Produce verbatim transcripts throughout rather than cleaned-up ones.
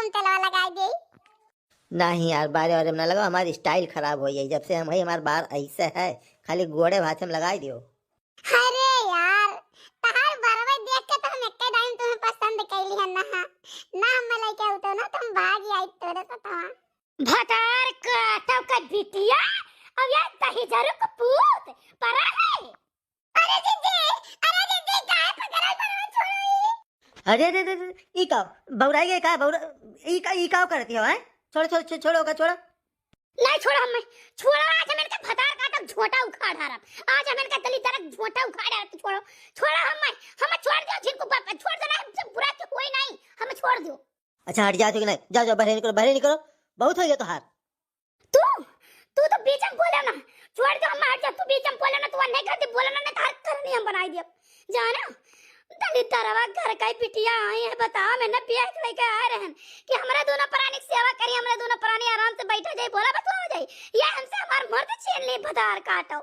तेलवा लगाई दे। नहीं यार, बारे वारे में ना लगाओ, हमारी style खराब हो गई। जब से हम है, हमार बार ऐसे है, खाली गोड़े भाथे में लगाई दियो। अरे यार, तहार बरवे देख के तो हम एक्के दाई में तुम्हें पसंद कैली है ना। ना हम लइके आउतो ना, तुम भाग आई तोरे सतवा। भतार काटव का बिटिया, अब यार दहिजरू के पूत परा है। अरे दीदी, अरे दीदी, काहे पकड़ल बा? छोड़ो ई। अरे, अरे, अरे, अरे, ई का? बौराई गए का? बौरा-, ई का, ई का करती हो, हैं? छोड़ो, छोड़ो, छो-, छोड़ो ओका, छोड़ो। नहीं छोड़ो हमें, छोड़ो, आज हम इनका भतार काटब, झोंटा उखाड़ हारब। आज हम इनका दलित तरफ झोंटा उखाड़ हारब, छोड़ो, छोड़ो हमें, हमें छोड़ दो, जिनको बाप, छोड़ दो ना, हमसे बुरा तो कोई नहीं, हमें छोड़ दो। अच्छा, हट जाओ कि नहीं? जाओ, जाओ, बहरे निकलो, बहरे निकलो, बहुत हो गया तोहार। तू, तू तो बीच में बोले ना, छोड़ दो, हम हट जा, तू बीच में बोले ना, तू नहीं करती, बोले ना, नहीं तो हर करनी हम बनाई दिया। जाना, दलित तरवा घर का ही बिटिया आई है, बताओ, मैंने बियाह के लेके आए रहन कि हमरा दोनों प्राणी की सेवा करी, हमरा दोनों प्राणी आराम से बैठा जाए, बोला बतुआ जाए, ये हमसे हमार मर्द छीन ले, भतार काटो।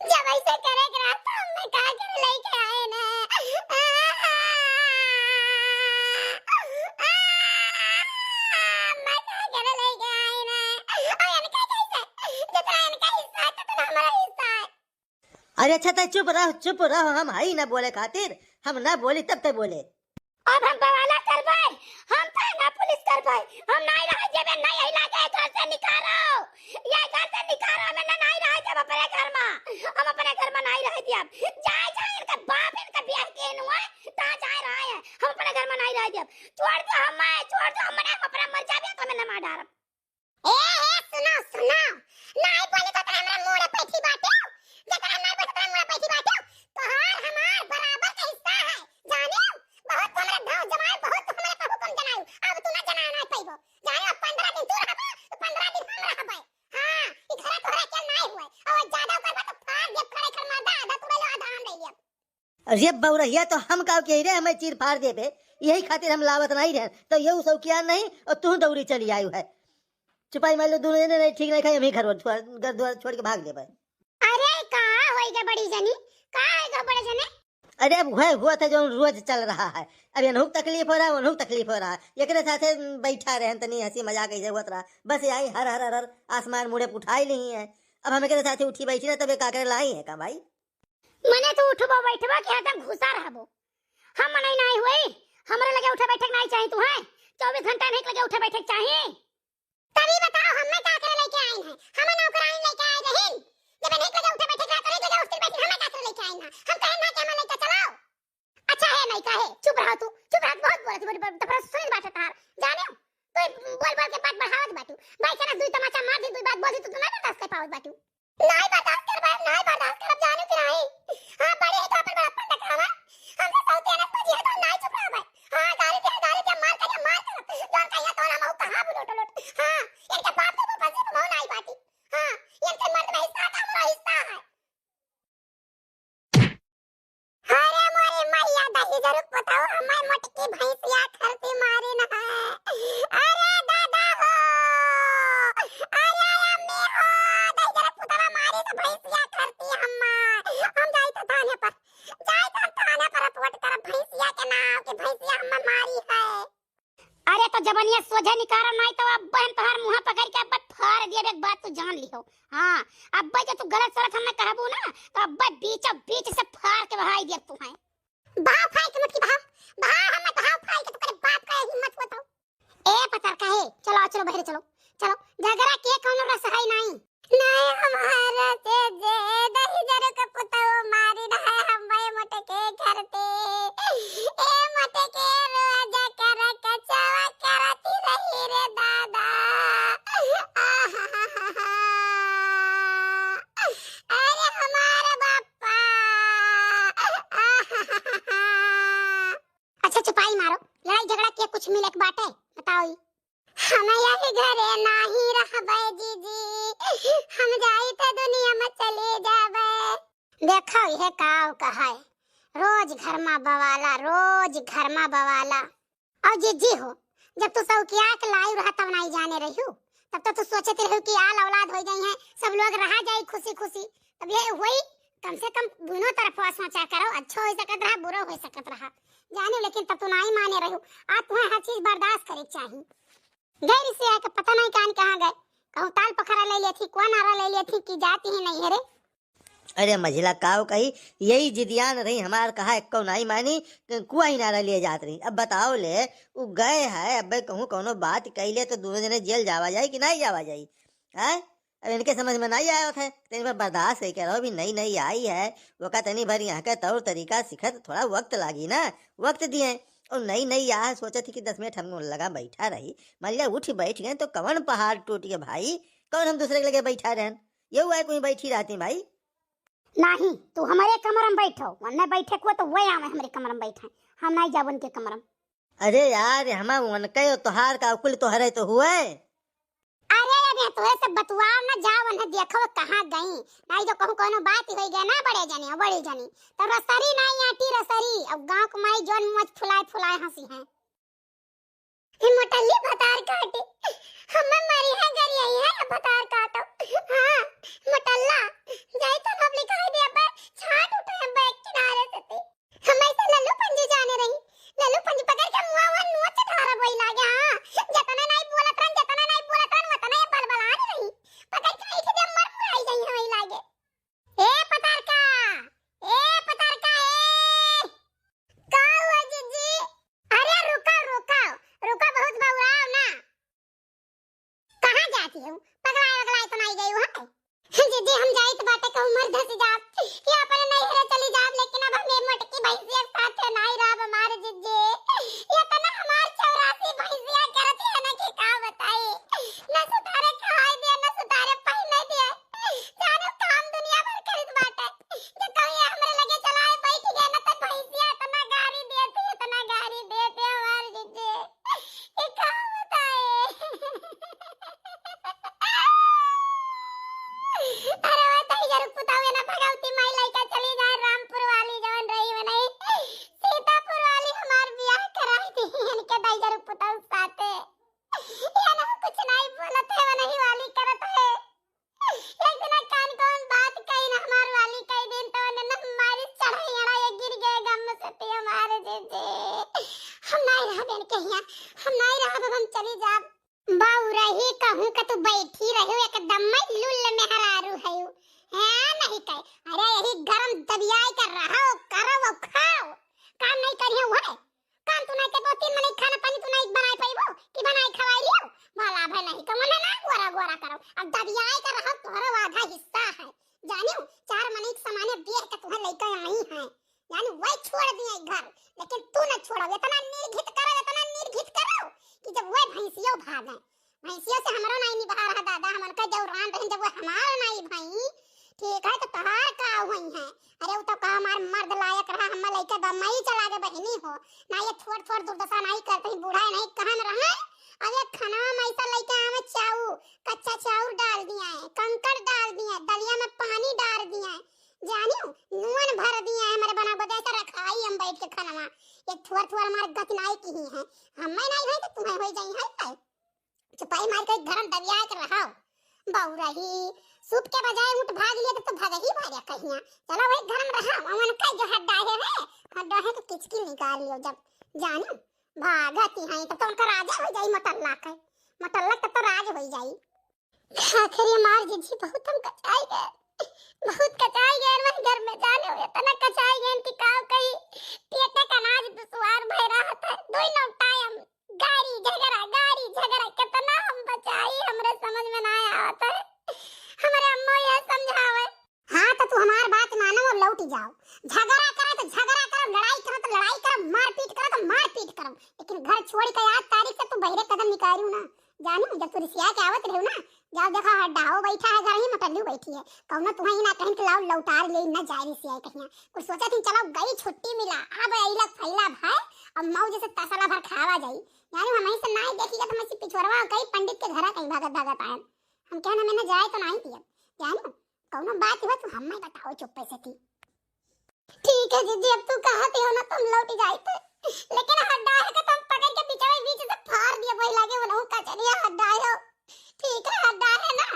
जब ऐसे करे के रहा तो हमें का करे लेके आए ना? हमें का करे लेके आए ना? और इनका कैसे? जितना इनका हिस्सा है, उतना हमारा हिस्सा है। अरे अच्छा, तै चुप रह, चुप रह, हम हई ना बोले खातिर, हम ना बोली तब तै बोले। अब हम बवाला करबै, हम थाना पुलिस करबै, हम नाई रह जेबे, नाई यही लागे घर से निकालो, ये घर से निकालो, हमें ना नाई रह जेब अपने घर में, हम अपने घर में नाई रह जेब। जाए जाए इनका बाप इनका बियाह के नुआ, ता जाए रहा है, हम अपने घर में नाई रह जेब। छोड़ दो हमें, छोड़ दो हमें, हम अपना मर जाबे तो हमें ना मार डारब। ए, ए, सुनो, सुनो, नाई बोली तो तोरा हमरा मुंह रे पैठी बाटे, जे तोरा नाई बोली तो तोरा मुंह रे पैठी बाटे, तोहार हमार बराबर के हिस्सा है, जाने? बहुत तू हमरा धाव जमाए, बहुत तू हमरा का हुक्म जनाई, अब तू ना जनाए ना पाइबो, जाने? अब पन्द्रह दिन तू रहबे, तो पन्द्रह दिन हम रहबे। हाँ, ई घरे तोहरा के नाई हुए, और ज्यादा करबा तो फाड़ देब, खड़े खड़ मर्दा, आधा तू ले लो, आधा हम ले लेब। अरे बौरहिया, तो हम का कही रे, हमें चीर फाड़ देबे, यही खातिर हम लावत नहीं रहे। तो ये सब किया नहीं और तू दौड़ी चली आयु है। चुपाई मार लो दोनों जने, नहीं ठीक नहीं खाई, हम ही घर वर छोड़, घर द्वार छोड़ के भाग लेबे। अरे का होई गे बड़ी जनी, का होई गे बड़े जने? अरे अब वह हुआ था जो रोज चल रहा है, अब इनहू के तकलीफ हो रहा है, उनहू के तकलीफ हो रहा है, एकरे साथे बैठा रहे तनी हंसी मजाक ऐसे होत रहा, बस यही हर हर हर हर आसमान मुड़े उठाई ली है। अब हम एकरे साथे उठी बैठी ना तबे का करे लाई है का भाई? मने तू उठबो बैठबो कि हरदम घुसा रहबो? हम मनई नाई हुई, हमरे लगे उठे बैठे के नाई चाही तू है, चउबीस घंटा नहीं लगे उठे बैठे के चाही। तभी बताओ, हमें का करे लेके आइन है? हमें नौकरानी लेके आए रहीन, जब नहीं लगे उठे बैठे के, तो नहीं लगे उठे बैठे, हमें का करे लेके आइन है? हम कहे ना कि हमें लेके चलाओ। अच्छा है नहीं कहे, चुप रहो तू, चुप रहो, बहुत बोलत, बड़ी, बड़ी, तफरस सुनित बाटे तार, जाने? तो बोल बोल के बात बढ़ावत बाटू, भाई के ना दुई तमाचा मार दी, दुई बात बोल दी, तो तू ना बर्दाश्त कर पावत बाटू। नाई बर्दाश्त करब, नाई बर्दाश्त करब, जानू कि नाई? हाँ, बड़े ही तो अपन बड़प्पन देखावा। हमसे सौते अनक बजी है तो नाई चुप रहबे। हाँ, गाली दे, गाली दे, मार कर, मार कर। जौन कहिया तो ना मऊ कहाँ बुलोट लोट। हाँ, इनके बाप के फंसी तो मऊ नाई बाटी। हाँ, इनके मर्द में हिस्सा था, हमारा हिस्सा है। अरे मोरे मैया, दहिजरू पुतऊ, हमार मोटकी भैंसिया खरती मारिन है। अरे दादा हो, अरे अम्मी हो, दहिजरू पुतवा मारिस भैंसिया खरती हमार। हम जाइत थाने पर, जाइत थाने पर रिपोर्ट करब भैंसिया के नाव कि भैंसिया हमार मारी है। अरे तो जबनिया सोझे निकारो, नाई तो अब बहन तोहार मुंह पकड़ के अब फाड़ दिया, एक बात तू जान लिहो। हाँ, अब जो तू गलत सलत हमें कहबू ना, तो अब बीचों बीच से फाड़ के बहाई दिया तू है। भाव फाड़ के मत की भाव, भाव हमें भाव फाड़ के तू करे बाप का हिम्मत बताओ। ए पतर कहे, चलो, चलो बहरे चलो, चलो, झगड़ा के कौनो रस है नाई। नाय हमारा से जे दहिजर के पुतऊ मारी नाय हम भाई मोटे के घर पे। ए मोटे के रोज कर कचवा करती रही रे दादा। अरे हमारे बापा। अच्छा चुपाई मारो, लड़ाई झगड़ा के कुछ मिले के बाटे, बताओ ई। हम यही घरे नाही रहबे जीजी, हम जाई त दुनिया में चले जाबे। देखो इहे काव कहाए, रोज घर मा बवाला, रोज घर मा बवाला। और जीजी हो, जब तू सौकिया के लायु रहा तब नाही जाने रहियो, तब तो तू सोचत रहियो कि आल औलाद हो जाई है, सब लोग रहा जाई खुशी खुशी, तब ये हुई। कम से कम दोनों तरफ सोचा करो, अच्छा हो सकत रहा, बुरा हो सकत रहा, जाने, लेकिन तब तू नाही माने रहियो। आज तुम्हें हर चीज बर्दाश्त करे के चाही। गए रिसिया के पता नहीं कान कहाँ गए। कहूँ ताल पखरा ले लेथी, कोन आरा ले लेथी कि जाती ही नहीं है रे। अरे मझिला काव कही, यही जिदियान रही हमार, कहा एक्को नाई मानी, कुआ ही नारा लिए जात रही। अब बताओ ले, उ गए है, अबे कहूँ कौनो बात कही ले तो दोनों जने जेल जावा जाई कि नाई जावा जाई? हैं? अब इनके समझ में नाई आवत है, तनी भर बर्दाश्त करके रहो, अभी नई नई आई है, ओका तनी भर यहाँ के तौर तरीका सीखत थोड़ा वक्त लागी ना, वक्त दिए। और नई नई आ सोचत ही कि दस मिनट हम लगा बैठा रही, मान लिया उठ बैठ गए तो कौन पहाड़ टूट गए भाई, कौन हम दूसरे के लगे बैठा रहन, ये हुआ है कोई बैठी रहती भाई। नहीं, तू हमारे कमरा में बैठो, वरना बैठे को तो वह आवे हमारे कमरा में बैठे, हम नहीं जाब उनके कमरा में। अरे यार, हमा उनके और तोहार का कुल तोहरे तो हुए। अरे, अब ये तोहे से बतुआव ना जाव, उन्हें देखो कहाँ गई, नहीं तो कहूँ कोनो बात ही होई गया ना बड़े जने, बड़ी जनी, तो रसरी नहीं आटी रसरी, अब गाँव के माई जौन मुँह फुलाए फुलाए हँसी हैं। हे मोटल्ली भतार काटे, हमें मरी है गरी आई है भतार काटो। हाँ, मोटल्ला, जाई तो हम लिखाई दे, अब छाट उठे हम बैग किनारे से थे। हम ऐसे लल्लू पंजू जाने रही। लल्लू पंजू पकड़ के मुआ हुआ नोच ढारा वही लागे। हाँ, जतना नहीं बोलत रहन, जतना नहीं बोलत रहन, वतना ये बलबलाने रही। पकड़ के ऐसे जब मर मुराई जाई है वही लागे। ए पतारका, ए पतारका, ए। का हुआ जिज्जी? अरे रुका, रुका, रुका, बहुत बउराव ना। कहाँ जाती हो? पगलाए वगलाए तो नहीं गई हो? जिज्जी, हम जाइत बाटे कहूँ मर धस जाब, या अपने नैहरे चली जाब, लेकिन अब हम ये मोटकी भैंसिया के साथे नहीं रहब हमारे जिज्जी। ये तना हमार चौरासी भैंसिया करती है ना कि का बताई, न सुतारे खाए दिया, न सुतारे पहने दिया। जानो काम दुनिया भर करित बाटे, जे कहूँ ये हमरे लगे चलाए बैठ गया ना तो भैंसिया इतना गारी देती, इतना गारी देती हमार जिज्जी। ये का बताए? अरे वो तई जरूर पुतावे ना भगवती माई लइका चली जाए रामपुर वाली जवन रही वो नहीं। सीतापुर वाली हमार बियाह कराई दी इनके दाई जरूर पुताऊ साथे। ये ना कुछ नहीं बोलत है, वो नहीं वाली करत है। एक दिन कान कौन बात कही ना हमार वाली कही दिन तो ना मारी चढ़ाई अड़ा ये गिर गए गम से ते हमारे जे जे। हम नहीं रहबेन कहिया, हम नहीं रहब, हम चली जाब। बउरही कहूँ का तू बैठी रहो, एकदम मैं लुल्ल मेहरारू है। हाँ, नहीं कहे, अरे यही गरम दबियाए कर रहो, करो वो खाओ, काम नहीं करिए वो है। काम तू नहीं करबो, तीन मनई खाना पानी तू नहीं बनाए पाइबो कि बनाए खवाए लियो। भला भला ही कमन है ना, गोरा गोरा करो, अब दबियाए कर रहो, तोहरो आधा हिस्सा है। जानियो, चार मनई के समाने देख के तुहे लइका आई है। यानी वही छोड़ दिए घर, लेकिन तू न छोड़ो। इतना निर्घित करो, इतना निर्घित करो कि जब वह भैंसियो भागे। भैंसियों से हमरो नहीं निभा रहा दादा, हम उनका जौरान रहे जब वो हमार नहीं भई, ठीक है, तो तहार का हुई है? अरे वो तो का हमार मर्द लायक रहा, हम लइका बम्बई चला गए बहिनी हो, ना ये थोड़ थोड़ दुर्दशा नहीं करते ही, बूढ़ा नहीं कहन रहे। अब ये खाना में ऐसा लइका आवे चाऊ, कच्चा चाउर डाल दिया है, कंकड़ डाल दिया है, दलिया में पानी डाल दिया है, जानियो, नून भर दिए हैं हमारे बना बदे, ऐसा रखाई हम बैठ के खनवा। ये थुअर थुअर हमारे गति नाई की ही है। हमें नहीं है तो तुम्हें हो जाई है, है। चुपाई मार के घर में दबिया के रहो। बउरही, सूप के बजाय ऊँट भाग लिए तो, तो भग ही भाग कहिया। चलो वही घर में रहो, अमन का जो हड्डा है, है, हड्डा है तो किचकी निकाल लियो जब। जानो, भागती हैं तो, तो उनका राजा हो जाई मोटल्ला के। मोटल्ला तब तो राज हो जाई। आखिर ये मार जिज्जी बहुत हम कचाई गए, बहुत कचाई गए। मैं घर में जाने हुए इतना कचाई गए कि का कही, पेटे का अनाज दुश्वार भय रहा था। दो ही नौ टाइम गारी झगड़ा, गारी झगड़ा, कितना हम बचाई, हमरे समझ में ना आवत है। हमरे अम्मा यह समझावे। हाँ, तो तू हमार बात मानो और लौट जाओ। झगड़ा करे तो झगड़ा करो, लड़ाई करो तो लड़ाई करो, मारपीट करो तो मारपीट करो, लेकिन घर छोड़ के आज तारीख से तू बहरे कदम निकालू ना। जानो, जब तू रिसिया के आवत रहो ना, जाओ देखो, हड्डाओ बैठा है घर ही, मोटल्लू बैठी है। कौनो तुम्हें ही ना कहीं कि लाओ लौटार ले ना जाए रिसिया कहीं। कुछ सोचा थी, चलो गई छुट्टी मिला, अब अइला फैला भाई, अब मौज से तसला भर खावा जाई। यानी हम ऐसे ना ही देखी तो हम ऐसी पिछोरवा कई पंडित के घरा कहीं भागत भागत आयन। हम कहना मैंने जाए तो नहीं दिया। जानो, कौनो बात हो तो हमें बताओ चुप्पे से थी। ठीक है जिज्जी, अब तू कहती हो ना तो हम लौट जाइत, लेकिन हड्डा है कि तुम पकड़ के बिचवे बीच से फाड़ दिए, वही लागे वो नहु कचरिया हड्डा हो। ठीक है, हड्डा है ना,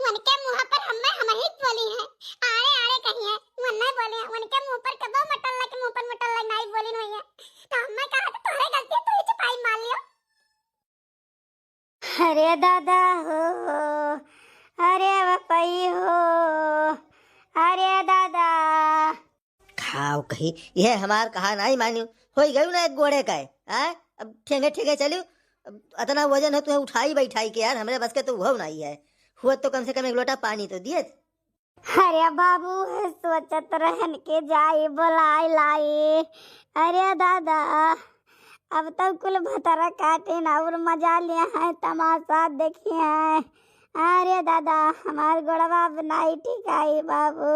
उनके मुंह पर हमें हम ही बोली है, आड़े आड़े कही है, वो नहीं बोली है, उनके मुंह पर कबो मोटल्ला के मुंह पर मोटल्ला नहीं बोली नहीं है, तो हमें कहा तो तोहरे गलती है, तू ही चुपाई मार लियो। अरे दादा हो, अरे बपई हो, अरे दादा। खाओ कही, यह हमार कहा नाहीं मान्यो, होई गयू ना एक गोड़े का है, आ? अब ठेंगे ठेंगे चलियो, अब अतना वजन है तुम्हें उठाई बैठाई के यार, हमरे बस के तो वो नाहीं है, हुआ तो कम से कम एक लोटा पानी तो दिए। अरे बाबू, सोचत रहन के जाई बोलाई लाई। अरे दादा, अब तो कुल भतरा काटिन और मजा लिया है, तमाशा देखिए है। अरे दादा, हमार गोड़वा अब नाई टिकाई बाबू।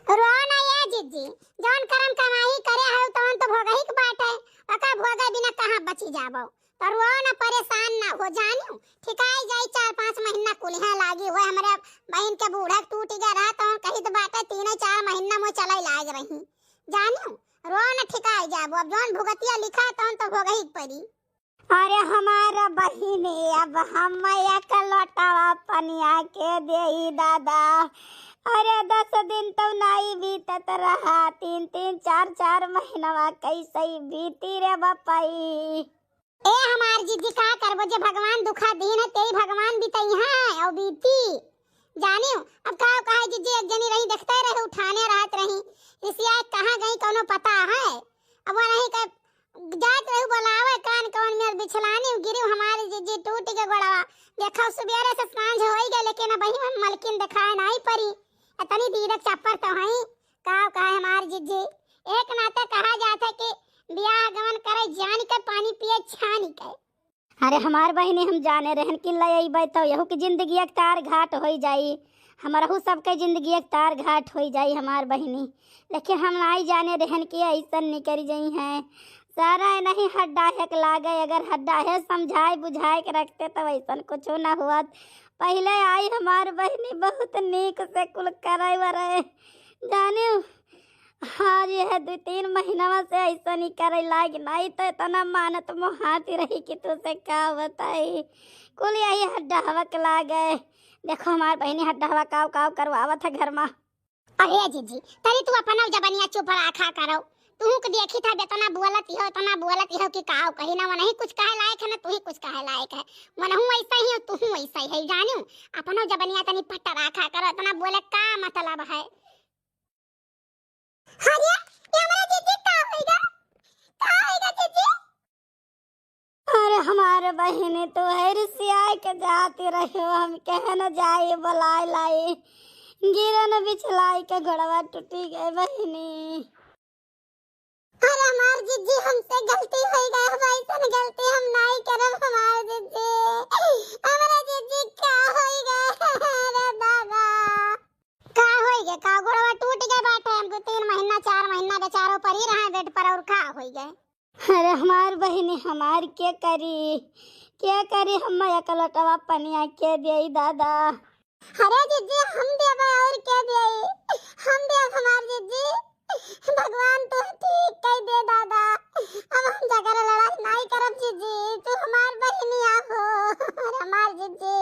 रो ना ये जिज्जी, जौन करम कमाई करे है तौन तो भोगही के बाटे, ओका भोगे बिना कहाँ बची जाबो। तो रो ना, परेशान ना हो जानियो, ठिकाई जाई, चार पाँच महीना कुलिहा लागी हुए। हमरे बहिन के बूढ़ा टूट गया रहा, तौन कही तो बाटे तीन चार महीना में चले लाग रही। जानियो, रो ना, ठिकाई जाबो, अब जौन भुगतिया लिखा है तौन तो भोगही के परी। अरे हमार बहिनी, अब हम एक लोटवा पनिया के देई दादा। अरे दस दिन तो नाई बीतत रहा, तीन तीन चार चार महीनवा कैसे बीती रे बपई। ए हमार जिज्जी, का करबो, जे भगवान दुखा दीन है, तेई भगवान बितई है और बीती। जानियो, अब का कहे जिज्जी, एक जनी रही, देखते रहे, उठाने रहत रही, रिसिया कहाँ गई, कौनो पता है? अब वो नहीं के जात रहू बोलावे, कान कौन में बिछलानी गिरी, हमारी जिज्जी टूट के गोड़वा। देखो, सुबेरे से सांझ होई गए, लेकिन अब हम मलकिन दिखाए नाई परी। इतनी दीदक चप्पर तो हई, का कहे हमार जिज्जी। एक नाते कहा जात है कि बियाह गमन करे जान के, पानी पिए छानी के। अरे हमार बहिनी, हम जाने रहन कि ले अइबै तो यहू की जिंदगी एक तार घाट होई जाई, हमरहू सबके जिंदगी एक तार घाट होई जाई हमार बहिनी। लेकिन हम नाई जाने रहन कि ऐसन निकल जाई हैं। सारा नहीं हड्डा हेक लागे, अगर हड्डा है समझाए बुझाए के रखते तो ऐसन कुछ ना हुआ। पहले आई हमार बहिनी बहुत नीक से कुल करे वरे, जाने आज यह दो तीन महीनवा से ऐसा नहीं करे लाग, नहीं तो इतना मानत मोहाती रही कि तुझसे का बताई। कुल यही हड्डा हवा के लागे। देखो हमार बहिनी हड्डा हवा काव काव करवावत है घर मा। अरे जिज्जी, तनी तू अपना जबनिया चुप रखा करो। तू के देखी था इतना बोलत हो, इतना बोलत हो कि काव कही ना, वो नहीं कुछ कहे लायक है ना तू ही कुछ कहे लायक है। मनहू ऐसा ही है, तू ऐसा ही है, जानियो। अपना जबनिया तनी पट रखा करो, इतना बोले का मतलब है? अरे, ये हमारा जिज्जी का होइगा? का होइगा जिज्जी? अरे हमारे बहिनी, तू है रिसिया के जाती रही हो, हम कहे न जाई, बुलाए लाई, गिरन बिछलाई के गोड़वा टूटी गए बहिनी। अरे हमार जिज्जी, हमसे गलती होइगा, अब ऐसन गलती हम नाई करब हमार जिज्जी। हमारा जिज्जी का होइगा? अरे दादा। का होई गे, का गोड़वा टूट गए बाटे? हम दो तीन महीना, चार महीना बेचारो परी रहा बेड पर, और का होई गे? अरे हमार बहिनी, हमार के करी, के करी? हम एक लोटवा पनिया के देई दादा। अरे जिज्जी, हम देबे और के देई? हम देब हमार जिज्जी। भगवान तू ठीक कई दे दादा। अब हम झगड़ा लड़ाई नाई करब जिज्जी, तू हमार बहिनिया हो। अरे हमार जिज्जी,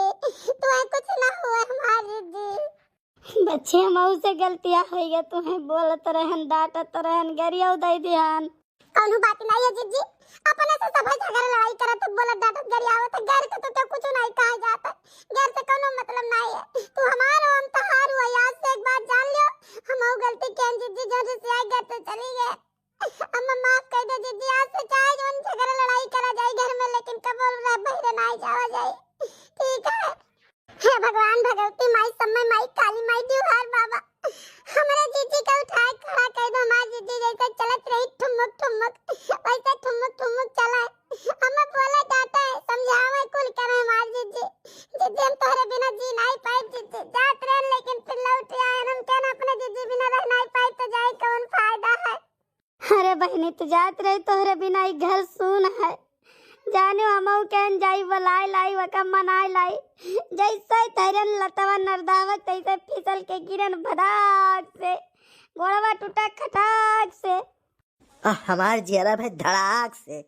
तू कुछ ना हुए हमार जिज्जी। बच्चे, हमहू से गलतिया होइगा, तुहें बोलत रहन, डांटत रहन, गरियाऊ दे दिहन। कौनो बात नहीं है जिज्जी, अपने से सब झगड़ा लड़ाई करत, बोलत, डांटत, गरियावत, घर से तो, तो कुछ नहीं कहा जाता, घर से कौनो मतलब नहीं है। तू हमार हो, हम तोहार हुआ, आज से एक बात जान लियो, हमहू गलती केन जिज्जी, जो रिसिया घर से चली गए। अम्मा माफ कर दे जिज्जी, आज से चाहे जोन झगड़ा लड़ाई करा जाए घर में, लेकिन कबो रे बहिरे नाई जावा जाए, ठीक है? हे भगवान, भगवती माई, समय माई, काली माई, जुहार बाबा, हमरे जिज्जी के उठाए खड़ा कर दो। हमार जिज्जी जैसे चलत रही ठुमुक ठुमुक, वैसे ठुमुक ठुमुक चले। हमें बोले, डांटे, समझावे, कुल करे हमार जिज्जी। जिज्जी, हम तोहरे बिना जी नाई पाए जिज्जी। जात रहे लेकिन फिर लौट आए। हम कहना अपने जिज्जी बिना रह नाई पाए तो जाए कौन फायदा है? अरे बहिनी, तू जात रही, तोहरे बिना ई घर सून है। जाने हमहू केन जाई, बुलाए लाई, वका मनाए लाई। जैसे तैरन लतवा नरदावत, तैसे फिसल के गिरन भदाक से, गोड़वा टूटा खटाक से। आ, हमार जियरा भाई धड़ाक से।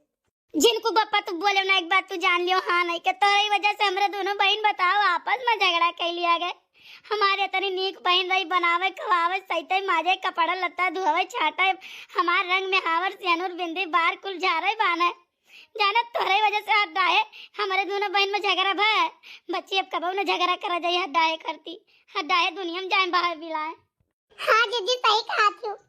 जिनको बप्पा तू बोले ना, एक बात तू जान लियो, हाँ नहीं के तोहरे वजह से हमरे दोनों बहिन बताओ आपस में झगड़ा कर लिया गए। हमारे इतनी नीक बहिन रही, बनावे खवावे, सैते माजे, कपड़ा लत्ता धोवे छाटे, हमार रंग में हावर, सेनुर, बिंदी, बार कुल झारे बाने। जानत तोहरे वजह से हड्डा है, हमरे दुनो बहिन में झगरा भय, बच्ची अब कबहू न झगरा करा जाई, हड्डाहे करती, हड्डाहे दुनिया में जाए बाहर बिलाए। हाँ जीजी, सही कहत हू।